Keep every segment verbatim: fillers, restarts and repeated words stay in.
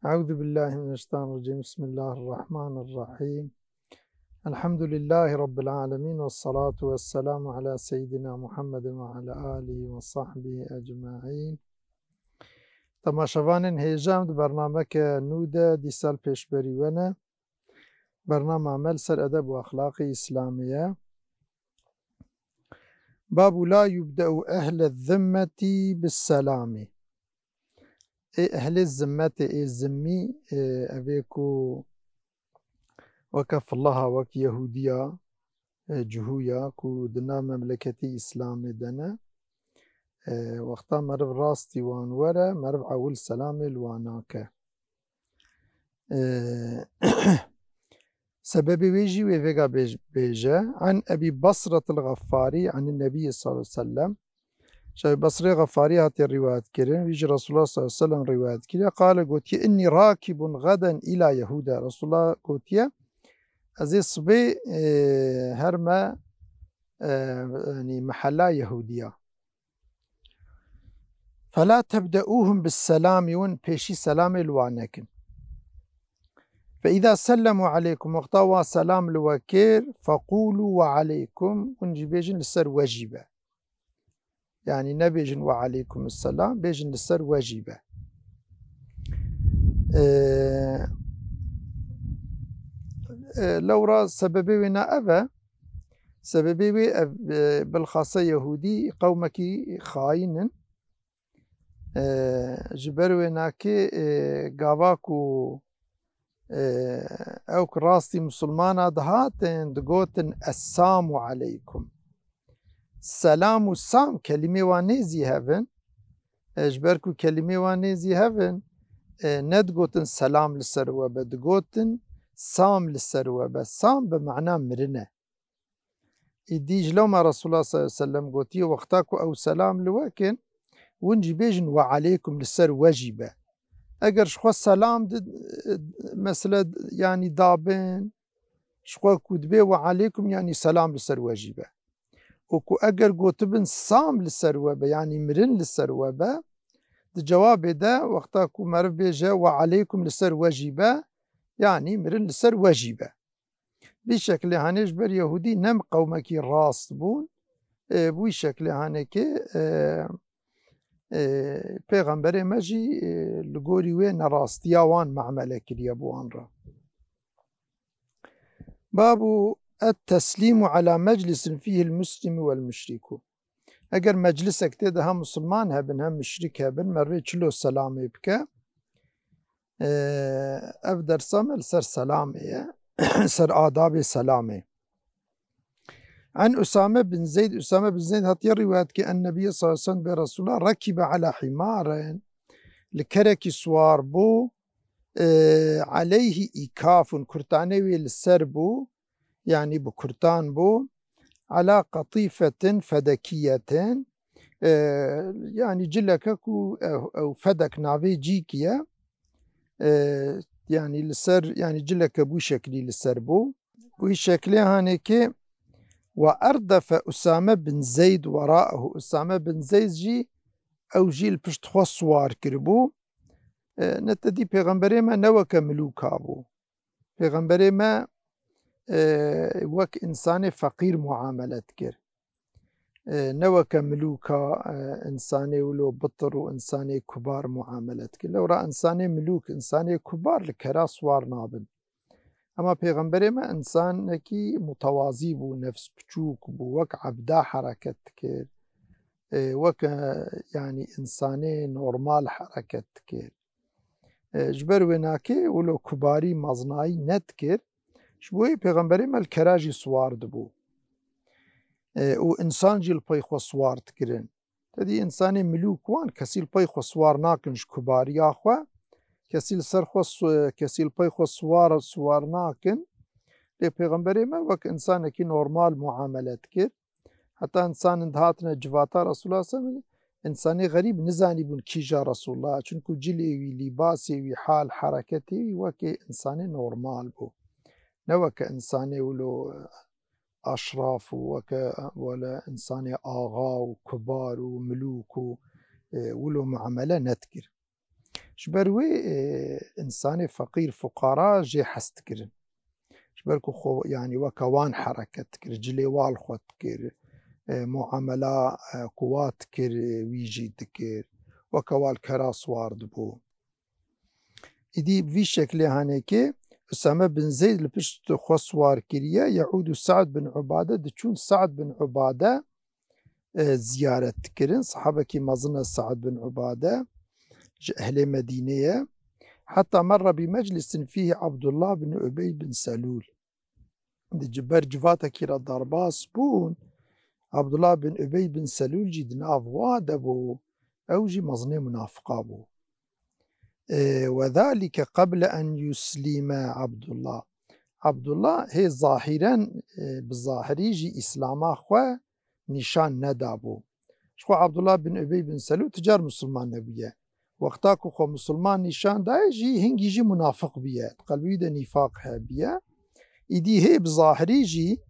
أعوذ بالله من الشيطان الرجيم. بسم الله الرحمن الرحيم. الحمد لله رب العالمين، والصلاة والسلام على سيدنا محمد وعلى آله وصحبه أجمعين. Temaşevanên hêja, em di bernameke nû de dîsa li pêşberî we ne. Bernama me li ser edeb û exlaqê Îslamê ye. Babu la yubde'u ehle zimmeti bis selami. Ê ehlê zimmetê, ê zimmî, ê, ev ê ku weke filaha, wek Yehûdiya, ê, Cihûya ku di nav memleketê Îslamê de ne, ê, wexta meriv rastî wan were, meriv ewil selamê li wan nake. Ê, sebebê wê jî wê vêga bêj-, bêje. An Ebî Basretil Xeffarî, an Nebî sallallahu aleyhi ve sellem. Ji Ebî Basrê Xeffarî hatiye rîwayet kirin. Wî ji Resulullah sallallahu aleyhi ve sellem rîwayet kiriye. Qale gotiye, "Inni rakibun gaden ila Yehuda." Resulullah gotiye, "Ez ê sibê, e, herme, e, yanî mehella Yehudiya." "Fela tebdeuhum bis selami", hûn pêşî selamê li wan nekin. "Fe îza sellemu aleykum", wexta wa selam li we kir, "feqûlû we aleykum", hûn jî bêjin, "Li ser we jî be." Yanî nebêjin "Ve aleykum selam", bêjin, "Li ser we jî be." Ee, e, lewra sebebê wê ne ev e. Sebebê wê ev, e, bilxasa Yehûdî qewmekî xayîn in. E, ji ber wê nakê, e, gava ku, e, ew ku rastî misilmana dihatin, digotin, "Essamu aleykum." Selam û sam kelîmê wan nêzî hev in. E, ji ber ku kelîmê wan nêzî hev in, e, nedigotin, "Selam li ser we be", digotin, "Sam li ser we be." Sam bi mana mirin e. Îdî ji lewma Resulullah sallallahu aleyhi ve sellem gotiye, wexta ku ew selam li we kin, hûn jî bêjin, "Ve aleykum", li ser we jî be. Eger ji xwe selam di, mesele, yanî dabin, ji xwe ku dibê "Ve aleykum", yanî selam li ser we jî be. Û ku eger gotibin "Sam li ser we be", yanî mirin li ser we be, di cewabê de wexta ku meriv bêje "Ve aleykum", li ser we jî be, yanî mirin li ser we jî be. Vî şeklê hanê ji ber Yehûdî ne qewmekî rast bûn. E, bi wî şeklê hanekê, e, e, Pêxemberê me jî, e, li gorî wê nerastiya wan muamele kiriye bi wan re. Babu et teslîmu ala meclisin fîhil muslimu vel muşriku. Eger meclisek tê de hem misilman hebin, hem muşrik hebin, merivê çilo selamê bike. Ee, ev dersa me li ser selamê ye, ser adabê selamê. An Usame bin Zeyd, Usame bin Zeyd hatiye rîwayet ki en Nebiyye sallallahu aleyhi ve sellem be Resulullah rekibe ala himarin, li kerekî siwar bû, e, aleyhi ikafun, kurtanê wê li ser bû, yanî bi kurtan bû, ala qatîfetin fedekiyetin, e, yanî cileke ku ew, ew fedek navê cîkî ye, e, yanî li ser, yanî cileke bû şeklî li ser bû. Bû şeklê hanê ki, "Ve erdefe Usame bin Zeyd wera'ehu." Usame bin Zeyd jî, ew jî li pişt xwe siwar kiribû. E, ne te dî Pêxemberê me ne weke milûka bû. Pêxemberê me, e, wek însanê feqîr muamele dikir. E, ne weke milûka, e, însanê wilo bitir û însanê kubar muamele dikir. Lewra însanê milûk, însanê kubar li kera siwar nabin. Ema Pêxemberê me însanekî mutewazî bû, nefs piçûk bû, wek ebda hereket dikir. E, wek, e, yanî însanê normal hereket dikir. E, ji ber wê nakê wilo kubarî, mezinayî nedikir. Ji bo wê Pêxemberê me li kera jî siwar dibû. E, û însan jî li pey xwe siwar dikirin. Te dî însanê milûk wan kesî li pey xwe siwar nakin ji kubariya xwe. Kesî li ser xwe si-, kesî li pey xwe siwar, siwar nakin. Lê Pêxemberê me wek însanekî normal muamele dikir. Heta însan dihatine civata Resulullah sallallahu aleyhi ve sellem, însanê xerîb nizanîbûn kîja Resulullah, çunku cilê wî, lîbasê wî, hal, hereketê wî wekê însanê normal bû. Ne weke însanê wilo aşraf û weke wele însanê axa û kubar û milûk û, e, wilo muamele nedikir. Ji ber wê, e, insanê feqîr, fuqara jê hez dikirin. Ji ber ku xwe, yanî weke wan hereket dikir, cilê wan xwe dikir, e, muamela, e, ku wa dikir, e, wî jî dikir. Weke wan kera siwar dibû. Îdî vî şeklê hanekê Usame bin Zeyd li pişt xwe siwar kiriye, yeûdû Sa'd bin Ubade, diçûn Sa'd bin Ubade, e, ziyaret dikirin. Sahabekî mezin e Sa'd bin Ubade, ji ehlê Medînê ye. Heta merre bi meclisin fîhî Abdullah bin Ubey bin Selûl. Di ci-, ber civatekî re derbas bûn. Abdullah bin Ubey bin Selûl jî di nav wa de bû. Ew jî mezinê munafiqa bû. E, we zalike qeble en yuslime Abdullah. Abdullah hê zahîren, e, bi zahirî jî Îslama xwe nîşan nedabû. Ji xwe Abdullah bin Ubey bin Selûl ti car musulman nebûye. Wexta ku xwe musulman nîşan daye jî hingî jî munafiq bûye. Di qelbî wî de nîfaq hebiye. Îdî hê bi zahirî jî,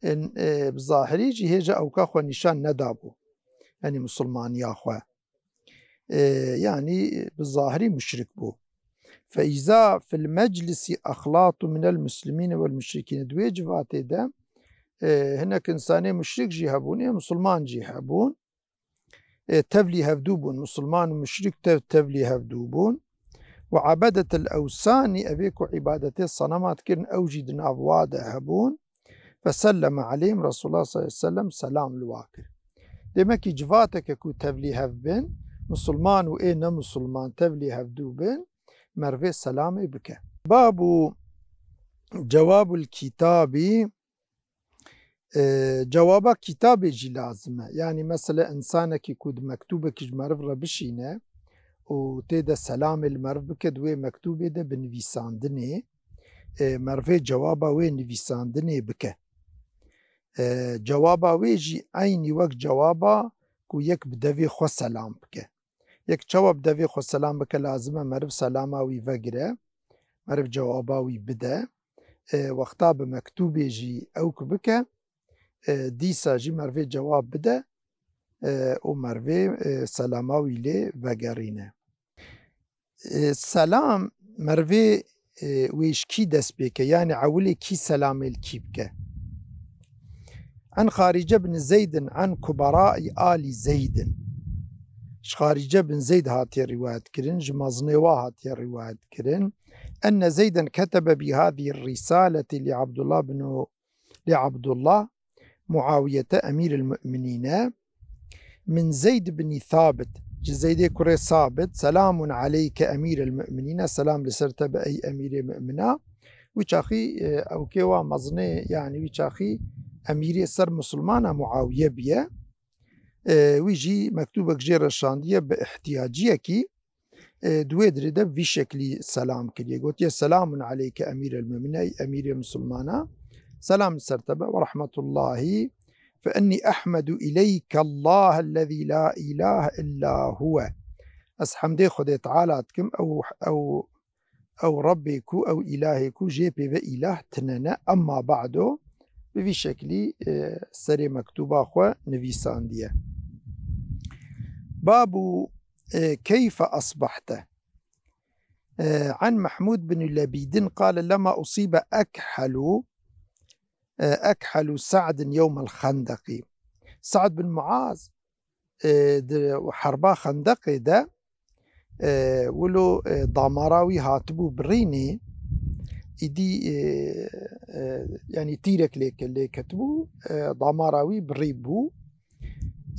e, e, bi zahirî jî hê ji ewka xwe nîşan nedabû. Yanî musulmaniya xwe. E, yanî bi zahirî muşrik bû. Fe îza fil meclisi exlatu minel muslimîne wel muşrikîne. Di wê civatê de, e, hinek insanê muşrik jî hebûn, ê musulman jî hebûn. E, tevlî hevdû bûn. Musulman û muşrik tev-, tevlî hevdû bûn. Û ebedetil ewsanî, evê ku îbadetê senema dikirin, ew jî di nav wa de hebûn. Feselleme aleyhim, Resulullah sallallahu aleyhi ve sellem selam li wa kir. Demekî civateke ku tevlî hev bin, musulman û ê ne musulman tevlî hevdû bin, mervê selamê bike. Babu cewabul kitabî, e, cewaba kitabê jî lazim e. Yanî mesela insanekî ku di mektûbekî ji meriv re bişîne û tê de selamê li meriv bike, di wê mektûbê de bi nivîsandinê, e, mervê cewaba wê nivîsandinê bike. E, cewaba wê jî eynî wek cewaba ku yek bi devê xwe selam bike. Yek çawa bi devê xwe selam bike, lazim e meriv selama wî vegire, meriv cewaba wî bide. E, wexta bi mektûbê jî ewk bike, e, dîsa jî mervê cewab bide, e, û mervê, e, selama wî lê vegerîne. E, selam mervê, e, wê ji kî dest pê ke? Yanî ewilê kî selamê li kî bike? An Xarice bin Zeydin an kubaraî alî Zeydin. Ji Xarice bin Zeyd hatiye rîwayet kirin, ji mezinê wa hatiye rîwayet kirin. Enne Zeyden ketebe bi hadî risaleti li Abdullah bin, li Abdullah, Muawiyete emîril mu'minîne, min Zeyd bin Sabit, ji Zeydê kurê Sabit, selamun aleyke emîril mu'minîne, selam li ser te be ey emîrê mu'mina. Wî çaxî, e, ewkê wa mezinê, yanî wî çaxî emîrê ser musulmana Muawiye biye. E, wî jî mektûbek jê re şandiye bi ihtiyaciyekî, e, di wê dirê de vî şeklî selam kiriye. Gotiye, "Selamun aleyke emîrel mumînîn", ey emîrê musulmana. Selam li ser te be. "Ve rahmetullahi fe ennî ehmedu ileyke Allahellezî la ilahe illa huve." Ez hemdê Xwedê Teala dikim, ew, ew, ew Rebbê ku, ew îlahê ku jê pê ve îlah tine ne. Emma ba'do, bi vî şeklî, e, serê mektûba xwe nivîsandiye. Babu, e, keyfe asbahte. E, an Mehmûd bin Lebîdin qale, lema usîbe ekhelu, e, ekhelu Sa'din yewmel Xendeqî. Sa'd bin Muaz, e, di herba Xendeqê de, e, wilo, e, damara wî hatibû birînê, îdî, e, e, yanî tîrek lê ke-, lê ketibû, e, damara wî birî bû.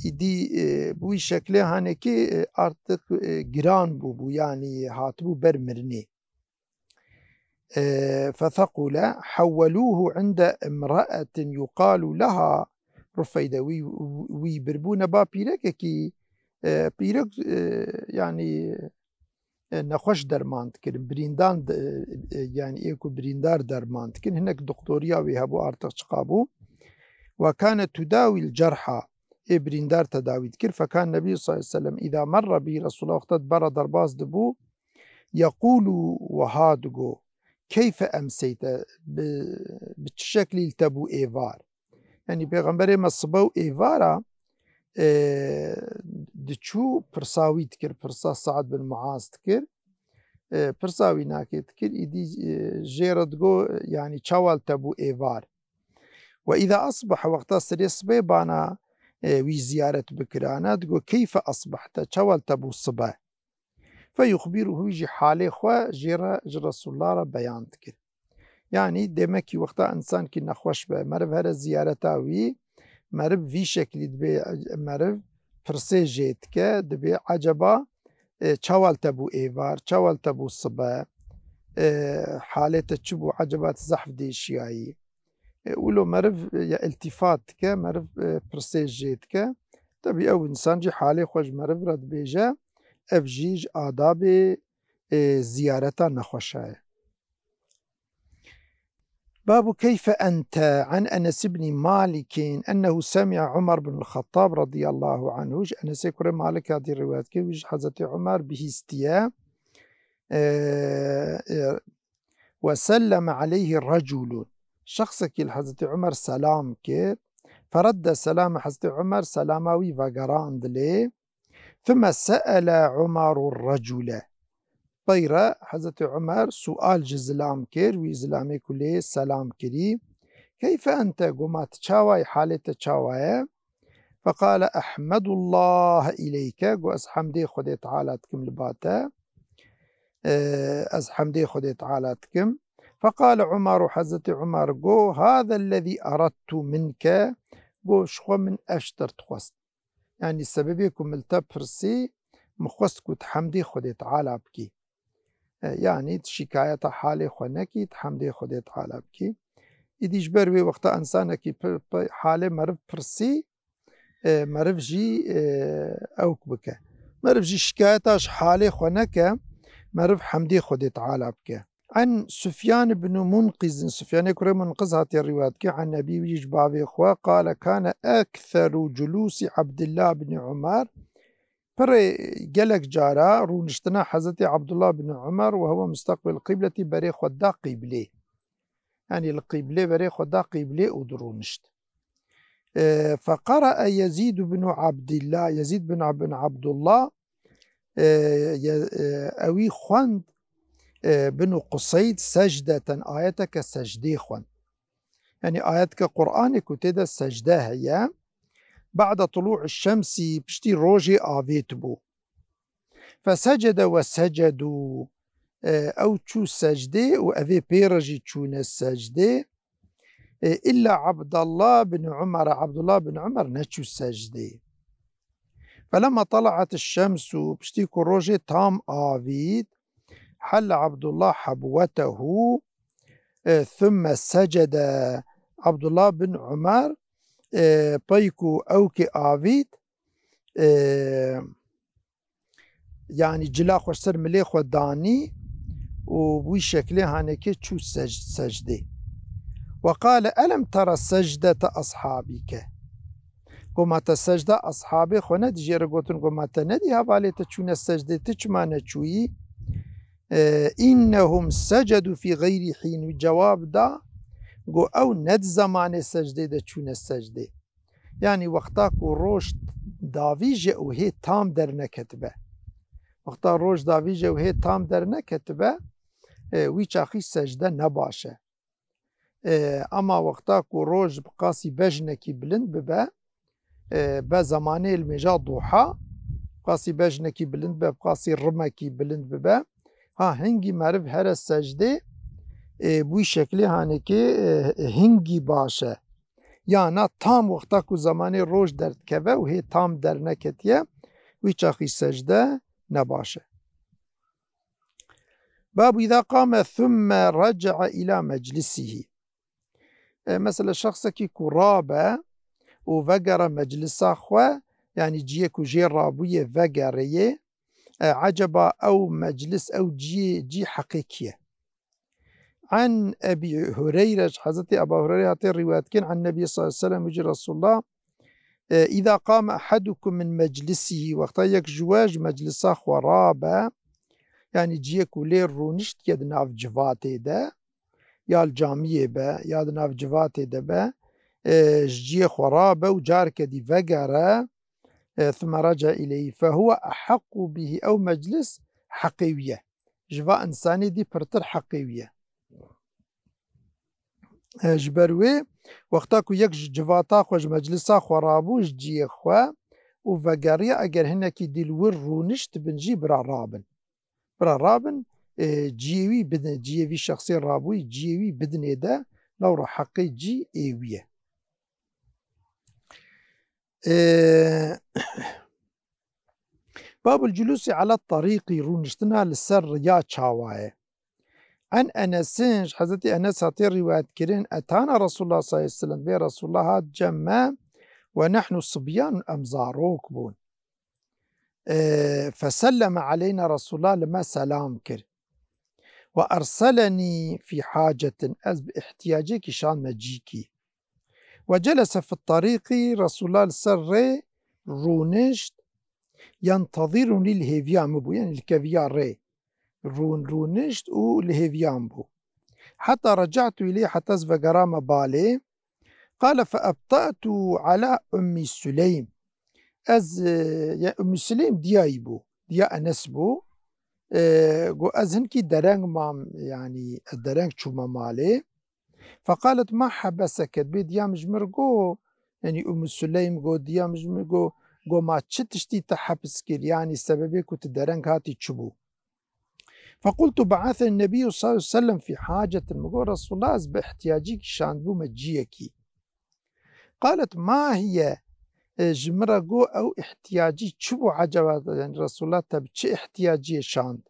Îdî, e, bi wî şeklê hanekê, e, artık, e, giran bûbû, yanî hatibû ber mirinê. E, fethequle hewwelûhu inde imra'etin yuqalu leha Rufeyde. Wî, wî birbûne ba pîrekekî, e, pîrek, e, yanî, e, nexweş derman dikirin. Birîndan de, e, e, yanî ê ku birîndar derman dikin. Hinek doktoriya wî hebû, artık çiqa bû. Ve kane tudawîl cerha. Ê birîndar tedawî dikir. Fekan Nebî sallallahu aleyhi ve sellem îza merre bî, Resulullah wexta di ber re derbas dibû, yeqûlu, wiha digo, "Keyfe emseyte?" Bi, bi çi şeklî li te bû êvar? Yanî Pêxemberê me sibe û êvara, e, diçû pirsa wî dikir, pirsa Sa'd bin Muaz dikir. e, pirsa wî nakê dikir, îdî, e, jê re digo, yanî çawa li te bû êvar. Ve îza asbaha, wexta serê sibê bana, e, wî ziyaret bikirana, digo, "Keyfe asbahte, çawa li te bû sibe?" Fe yuxbîruhu, wî jî halê xwe jê re, ji Resulullah re beyan dikir. Yanî demekî wexta însankî nexweş be, meriv here ziyareta wî, meriv vî şeklî dibê, meriv pirsê jê dike, dibê, "Eceba, e, çawa li te bû êvar, çawa li te bû sibe, e, halê te çi bû, eceba tu zehf dêşiyayî?" E, wilo meriv, e, ya iltifat dike, meriv, e, pirsê jê dike. Tebî ew însan jî halê xwe ji meriv re dibêje, ev jî ji adabê, e, ziyareta nexweşa ye. Babu keyfe ente an Enes ibn Malik ennehu semi'a Umar bin Xettab radiyallahu anhu. Ji Enesê kurê Malik hatî rivayet kir, wî ji Hezretî Umar bihîstiye. E, e, "Ve selleme aleyhi reculun." Şexsekî li Hezretî Umar selam kir. Feredde selame, Hezretî Umar selama wî vegerand lê. Thumme se'ele Umaru recule. Pey re Hezretî Umar sual ji zilam kir, wî zilamê ku lê selam kirî. "Keyfe ente?" Go, "Ma tu çawa yî, halê te çawa ye?" Feqale, "Ehmedullah ileyke." Go, "Ez hemdê Xwedê Teala dikim li ba te. E, ez hemdê Xwedê Teala dikim." Feqale Umaru, Hezretî Umar go, "Hâzellezî eradtu minke." Go, "Ji xwe min ev ji te dixwest." Yanî sebebê ku min li te pirsî, min xwest ku tu hemdê Xwedê Teala bikî. E, yanî tu şikayeta halê xwe nekî, tu hemdê Xwedê Teala bikî. Îdî ji ber wê wexta însanekî pir-, pir-, halê meriv pirsî, e, meriv jî, e, ewk bike. Meriv jî şikayeta ji halê xwe neke, meriv hemdê Xwedê Teala bike. An Sufyan ibn Munqizin, Sufyanê kurê Munqiz hatiye rîwayet kir, an nebî, wî ji bavê xwe, qale, kane ektheru culûsî Abdillah bin Umar, pirê gelek cara rûniştina Hezretî Abdullah bin Umar, we huwe mustaqbil qîbletî, berê xwe da qîblê. Yanî li qîblê berê xwe da qîblê û dirûnişt. E, feqere'e Yezîd bin Abdillah, Yezîd bin Ab-, bin Abdullah, e, ye-, e, ewî xwend, e, bin Quseyd secdeten, ayeteke secdê xwend. Yanî ayeteke Qur'anê ku tê de secde heye. Ba'de tulu'i şemsî, piştî rojê avêt bû. Fesecede ve secedû. E, ew çû secdê û evê pê re jî çûne secdê. E, illa Abdallah bin Umar, Abdullah bin Umar neçû secdê. Felemma tala'at şemsu, piştî ku rojê tam avît, helle Abdullah habwetehu, e, thumme secede. Abdullah bin Umar, e, pey ku ewkê avît, e, yanî cila xwe ser milê xwe danî û wî şeklê hanekê çû sec-, secdê. Ve qale, elem tera secdete ashabîke. Go, ma te secda ashabê xwe nedî, jê re gotin, go, ma te nedî hevalê te çûne secdê, tu çima neçûyî? E, innehum secedû fî xeyrî hîn. Wî cewab da, go, ew ne di zemanê secdê de çûne secdê. Yanî wexta ku roj davîje û hê tam derneketibe. Wexta roj davîje û hê tam derneketibe, e, wî çaxî secde ne baş e. E, ema wexta ku roj bi qasî bejnekî bilind bibe, e, be zemanê li mêja duha, bi qasî bejnekî bilind be, bi qasî rimekî bilind bibe, ha hingî meriv here secdê, e, bi wî şeklê hanekê, e, hingî baş e. Yana tam wexta ku zemanê roj derdikeve û hê tam derneketiye, wî çaxî secde ne baş e. Babu îza qame thumme rece'e îla meclisihî. E, mesela şexsekî ku rabe û vegere meclisa xwe, yanî ciyê ku jê rabûye vegereyê, e, eceba ew meclis, ew ciyê, cî heqê kî ye? An Ebî Hureyre, ji Hezretî Eba Hureyre hatê rîwayet kirin, an Nebî sallallahu aleyhi ve sellem, wî jî Resulullah, e, "Îza qame ehadukum min meclisihî", wexta yek ji we ji meclisa xwe rabe, yanî ciyê ku lê rûniştiye di nav civatê de, ya li camiyê be, ya di nav civatê de be, e, ji ciyê xwe rabe û careke dî vegere, e, thumme rece ileyhi, fehuwe ehaqqu bihî, ew meclis heqê wî ye. ji va insanê dî pirtir heqê wî ye. E, ji ber wê, wexta ku yek ji civata xwe, ji meclisa xwe rabû, ji ciyê xwe û vegeriya, eger hinekî dî li wir rûniştibin jî, bira rabin. Bira rabin, e, ciyê wî bidin, ciyê vî şexsê rabûyî, ciyê wî bidinê de, lewra heqê cî ê wî ye. E, Babul culûsî ala tarîqî, rûniştina li ser riya çawa ye? An Enesin, ji Hezretî Enes hatiye rîwayet kirin, etana Resulullah sallallahu aleyhi ve sellem, bê Resulullah hat cem me, ve nehnu sibyan, em zarok bûn. E, feselleme aleyna, Resulullah li me selam kir. Ve erselenî fî hacetin, ez bi ihtiyacekî şand me cîkî. Ve celese fi tarîqî, Resulullah li ser rê rûnişt, yentezîrûnî, li hêviya min bû, yanî li keviya rê. Rûn-, rûnişt û li hêviya min bû. Heta reca'tu ileyh, heta ez vegerame balê. Qale fe ebta'tu ala Ummî Süleym. Ez, e, ya Ummî Süleym diya wî bû, diya Enes bû. E, got, ez hinkî dereng mam, yanî dereng çûme malê. Feqalet ma hebeseke, dibê diya min ji min re got, yanî Ummî Süleym got, diya min ji min re got, got, ma çi tiştî te hebs kir, yanî sebebê ku tu dereng hatî çi bû? Fequltu be'aseni Nebiyyû sallallahu aleyhi ve sellem fî hacetin. Min got, Resulullah, ez bi ihtiyacîkî şandbûme ciyekî. Qalet, ma hiye? E, ji min re got, ew ihtiyacî çi bû eceba? Yanî Resulullah te bi çi ihtiyaciyê şand?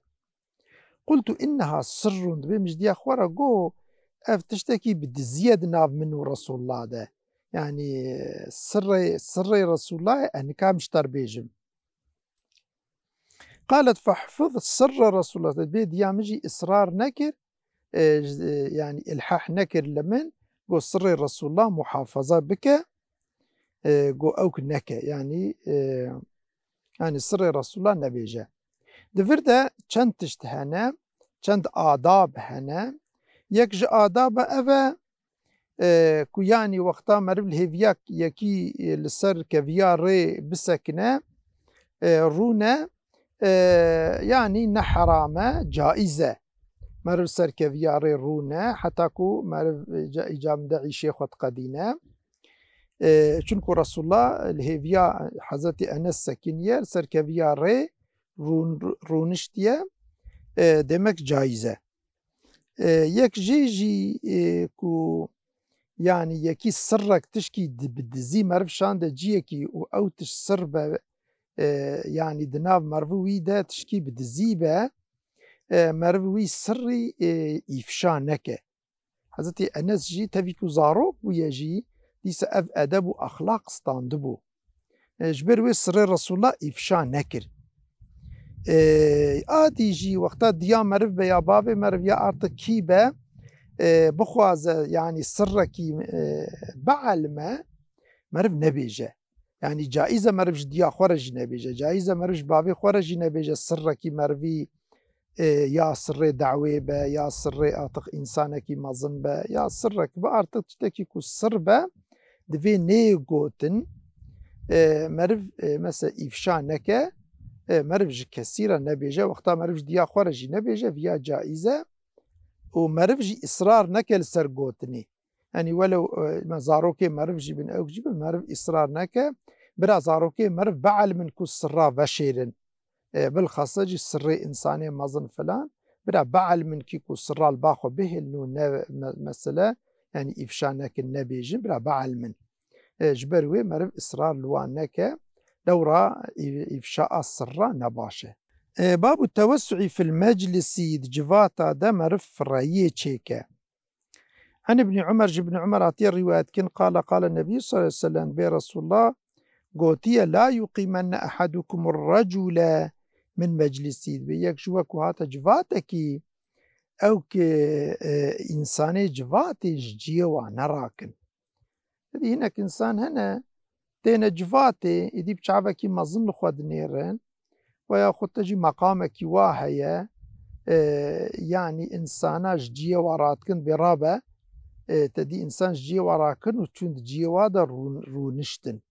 Qultu, inneha sirrun. Dibê min ji diya xwe re got, ev tiştekî bi dizî ye di nav min û Resulullah de. Yanî sirrê, sirrê Resulullah ye, ez nikarim ji te re bêjim. Qalet, fehfiz sirre Resulullah. Dibê diya min jî israr nekir, e, j-, e, yanî ilhah nekir li min, got sirrê Resulullah muhafaza bike, e, got ewk neke. Yanî, e, yanî sirrê Resulullah nebêje. Di vir de çend tişt hene, çend adab hene. Yek ji adaba ev e, e, ku yanî wexta meriv li hêviya yekî, e, li ser keviya rê bisekine, e, rûne, e, yanî ne heram e, caiz e. Meriv ser keviya rê rûne, heta ku meriv, e, ca-, îcabinde îşê xwe diqedîne. E, çunku Resulullah li hêviya Hezretî Enes sekiniye, li ser keviya rê rûn-, rûniştiye, e, demek caiz e. E, yek jê jî, e, ku, yanî yekî sirrek tişkî di-, bi dizî meriv şande ciyekî û ew tişt sir be, e, yanî di nav merivî wî de tişkî bi dizî be, e, meriv wî sirrî, e, îfşa neke. Hezretî Enes jî tevî ku zarok bûye jî, dîsa ev edeb û exlaq standibû. E, ji ber wê sirrê Resulullah îfşa nekir. E, adî jî wexta diya meriv be ya bavê meriv ya artık kî be, e, bixwaze, yanî sirrekî, e, bielime, meriv nebêje. Yanî caiz e meriv ji diya xwe re jî nebêje. Caiz e meriv ji bavê xwe re jî nebêje sirrekî merivî, e, ya sirrê dawê be, ya sirrê artık însanekî mezin be, ya sirrek be, artık tiştekî ku sir be, divê neyê gotin, e, meriv, e, mesela îfşa neke, e, meriv ji kesî re nebêje, wexta meriv ji diya xwe re jî nebêje, viya caiz e û meriv jî israr neke li ser gotinê. Yanî welew, e, me zarokê meriv jî bin, ewk jî bin, meriv israr neke, bira zarokê meriv bielmin ku sirra veşêrin. E, bilxasa jî sirrê însanê mezin filan, bira bielmin kî ku sirra li ba xwe bihêlin û ne me-, mesele, yanî îfşa nekin, nebêjin, bira bielmin. E, ji ber wê meriv israr li wan neke, lewra î-, îfşa a sirra ne baş e. E, babu tewessu'î fil meclisî, di civata de meriv fireyiyê çêke. An Ibnî Umer, ji Ibnî Umer hatiye rîwayet kirin, qala, qala Nebî sallallahu aleyhi ve sellem, bê Resulullah gotiye, la yuqîmenne ehadukumur recule min meclisî. Dibê yek ji we ku hate civatekî, ew ki, e, însanê civatê ji ciyê wa nerakin. Hêdî hinek însan hene, têne civatê, êdî bi çavekî mezin li xwe dinêrin, veya xwe te jî meqamekî wa heye, e, yanî însana ji ciyê wa radikin bê rabe, e, te dî însan ji ciyê wa rakin û çûn di ciyê wa de rûn-, rûniştin.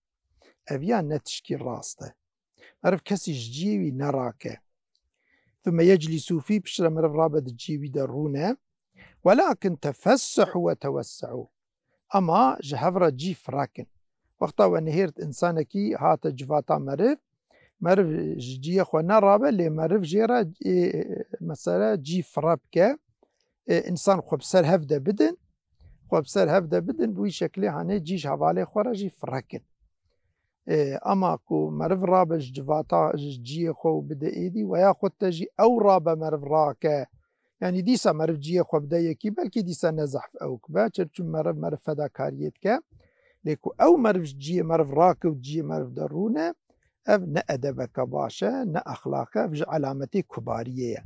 Ev ya ne tişkî rast e. Meriv kesî ji ciyê wî nerake. ثم يجلسوا فيه, piştre meriv rabe di ciyê wî de rûne. Welakin tefessehu ve tewesse'u. Ema ji hev re cî firekin. Wexta we nihêrt, însanekî hate civata meriv, meriv ji ciyê xwe nerabe, lê meriv jê re, e, mesela cî fire bike. E, însan xwe bi ser hev de bidin, xwe bi ser hev de bidin, bi wî şeklê hanê cî ji hevalê xwe re jî firekin. E, ema ku meriv rabe ji civata, ji ciyê xwe û bide êdî, weya xwe te jî ew rabe meriv rake. Yanî dîsa meriv ciyê xwe bide yekî, belkî dîsa ne zehf ewk be, çi-, çim meriv, meriv fedakariyê dike. Lê ku ew meriv ji ciyê meriv rake û ciyê meriv de rûne, ev ne edebeke baş e, ne exlaq e, ev ji alametê kubariyê ye.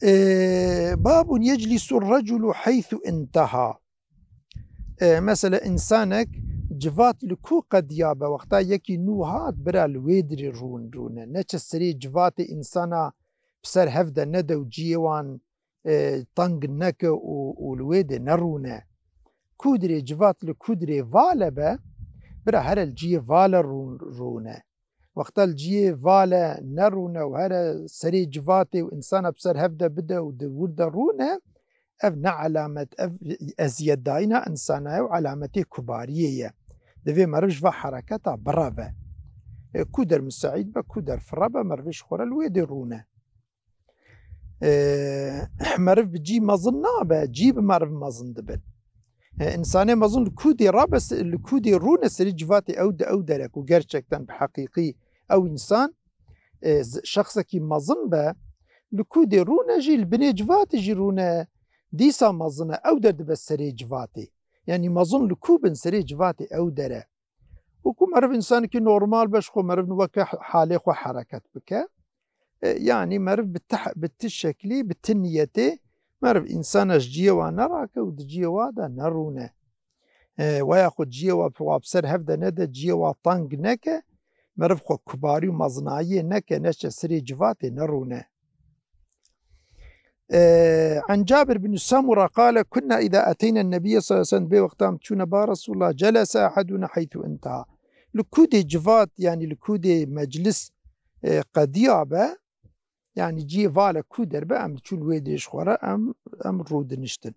E, babun yeclisu reculu heythu inteha. E, mesela, însanek civat li ku qediya be, wexta yekî nû hat, bira li wê dirê rûn, rûne. Neçe serê civatê însana bi ser hev de nede û ciyê wan, e, teng neke û, û li wê dê nerûne. Ku dirê civat li ku dirê vale be, bira here li ciyê vale rûn, rûne. Wexta li ciyê vale nerûne û here serê civatê û însana bi ser hev de bide û di wir de rûne, ev ne alamet, ev eziyetdayîna însana ye û alametê kubariyê ye. Divê meriv ji va hereketa bireve. E, ku der miseîd be, ku der fire be, merivê ji xwe re li wê dê rûne. E, meriv bi cî mezin nabe, cî bi meriv mezin dibin. E, însanê mezin li ku dê rabe, se-, li ku dê rûne serî civatê ew de, ew dere ku gerçekten bi heqîqî ew însan, e, z-, şexsekî mezin be, li ku dê rûne jî, li binê civatê jî rûne, dîsa mezin e, ew der dibe serê civatê. Yanî mezin li ku bin, serê civatê ew dere. Wekû meriv însanekî normal be, ji xwe meriv weke halê xwe hereket bike. E, yanî meriv bi ti, bi ti şeklî, bi ti niyetê meriv însana ji ciyê wa nerake û di ciyê wa de nerûne. E, weya xwe ciyê wa, wa bi ser hev de nede, ciyê wa teng neke, meriv xwe kubarî û mezinayiyê neke, neçe serê civatê nerûne. Ee, An Cabir bin Samura qale, kunna iza eteyna Nebiyye sallallahu aleyhi ve sellem, bê wexta em çûne ba Resulullah, celese ahaduna heythu intaha. Li ku dê civat, yanî li ku dê meclis, e, qediya be, yanî ciyê vale ku der be, em diçûn wê dê ji xwe re, em, em rûdiniştin.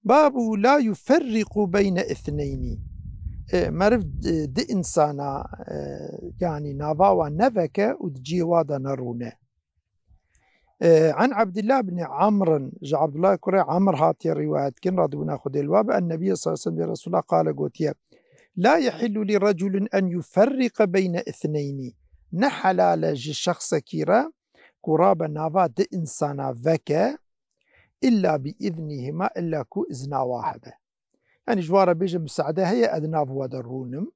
Babu la yuferriqu beyne ithneyni. E, meriv di, di insana, e, yanî nava wan neveke û di cihê wa de nerûne. E, an Abdullah bin Amr, ji Abdullah kurê Amr hatiye rîwayet kirin, radibûna Xwedê li wa be, en Nebiyye sallallahu aleyhi ve sellem, Resulullah qale, gotiye, la yehillu li reculin en yuferriqe beyne ithneyni. Ne helal e ji şexsekî re ku rabe nava di insana veke, illa bi iznihima, illa ku izna wa hebe. Yanî ji wan re bêje, misaade heye ez nav we de rûnim.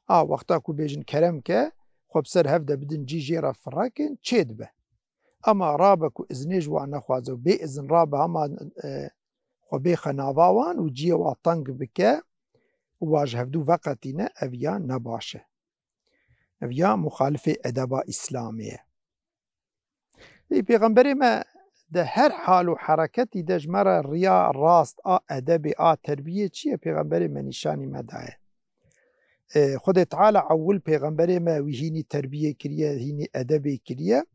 A wexta ku bêjin kerem ke, xwe bi ser hev de bidin, cî jê re firekin, çê dibe. Ema rabe ku iznê ji wan nexwaze û bê izin rabe hema, e, xwe bêxe nava wan û ciyê wa teng bike û wa ji hevdû veqetîne, ev ya ne baş e. Ev ya muxalifê edeba Îslamê ye. Ê, Pêxemberê me di her hal û hereketî de ji me re riya rast a edebê, a terbiyê çi ye? Pêxemberê me nîşanî me daye. Ê, Xwedê Teala ewil Pêxemberê me wî hînî terbiyê kiriye, hînî edebê kiriye.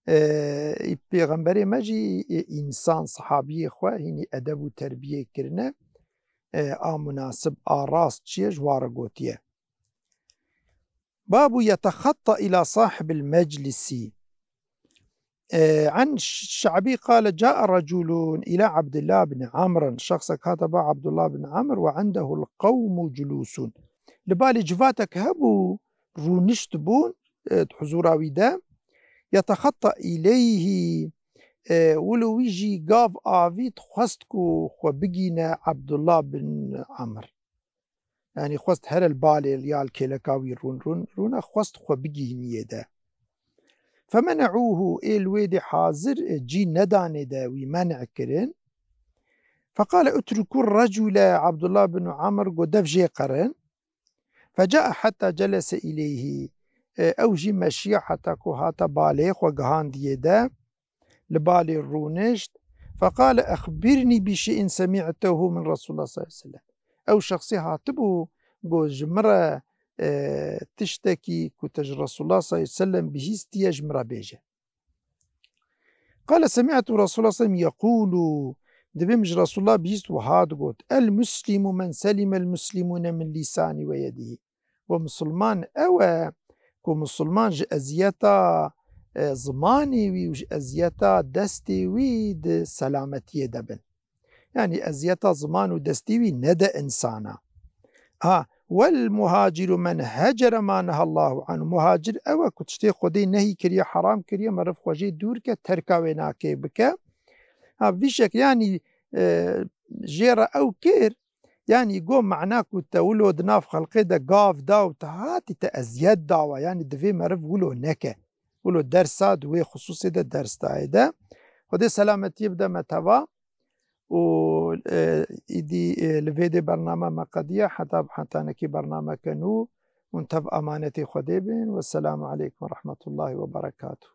Ê, Pêxemberê me jî, ê, însan, sehabiyê xwe hînî edeb û terbiyê kirine. Ê, a munasib, a rast çi ye, ji wan re gotiye. Babu yetexatta ila sahibil meclisi. Ee, an Şe'bî qale, caa reculun ila Abdullah bin Amr. Şexsek hate ba Abdullah bin Amr ve indehul qewmu culusun. Li balê civatek hebû, rûnişt bûn, e, di huzura wî de. Yetexatta ileyhi, e, wilo wî jî gav avît, xwest ku xwe bigîne Abdullah bin Amr. Yanî xwest here li balê ya li kêleka wî rûn, rûn, rûne xwest xwe bigihîniyê de. Femene'ûhu, ê li wê dê hazir, e, cî nedanê de wî men'e kirin. Feqale, utrukû recûle, Abdullah bin Amr got, dev jê qerin. Feca'a hetta celese ileyhi. E, ew jî meşiya heta ku hata balê xwe gihandiyê de. Li balê rûnişt. Feqale, exbirnî bi şey'in semî'tehu min Resulullah sallallahu aleyhi ve sellem. Ew şexsî hatibû, got, ji min re e, tiştekî ku te ji Resulullah sallallahu aleyhi ve sellem bihîstiye ji min re bêje. Qale semi'tu Resulullah sallallahu aleyhi ve sellem yekulu, dibê min ji Resulullah bihîst wiha digot, el muslimu men selimel muslimune min lisani ve yedihi. Ve musulman ew e ku musulman ji eziyeta, e, zimanê wî û ji eziyeta destê wî di selametiyê de bin. Yanî eziyeta ziman û destê wî nede insana. Ha, wel muhaciru men hecere ma nehallahu anhu. Muhacir ew e ku tiştê Xwedê nehî kiriye, heram kiriye, meriv xwe jê dûr ke, terka wê nakê bike. Ha, vî şek, yanî, e, jê re ew kir, yanî go mana ku te wilo di nav xelqê de gav da û te hatî te eziyet dawa, yanî divê meriv wilo neke. Wilo dersa di wê xisûsê de ders dayê de. Xwedê selametiyê bide me teva û, e, îdî, e, li vê dê bername me qediye, heta, hetanekî bernameke nû hûn tev amanetê Xwedê bin. Wesselamu aleykum ve rahmetullahi ve berekatuh.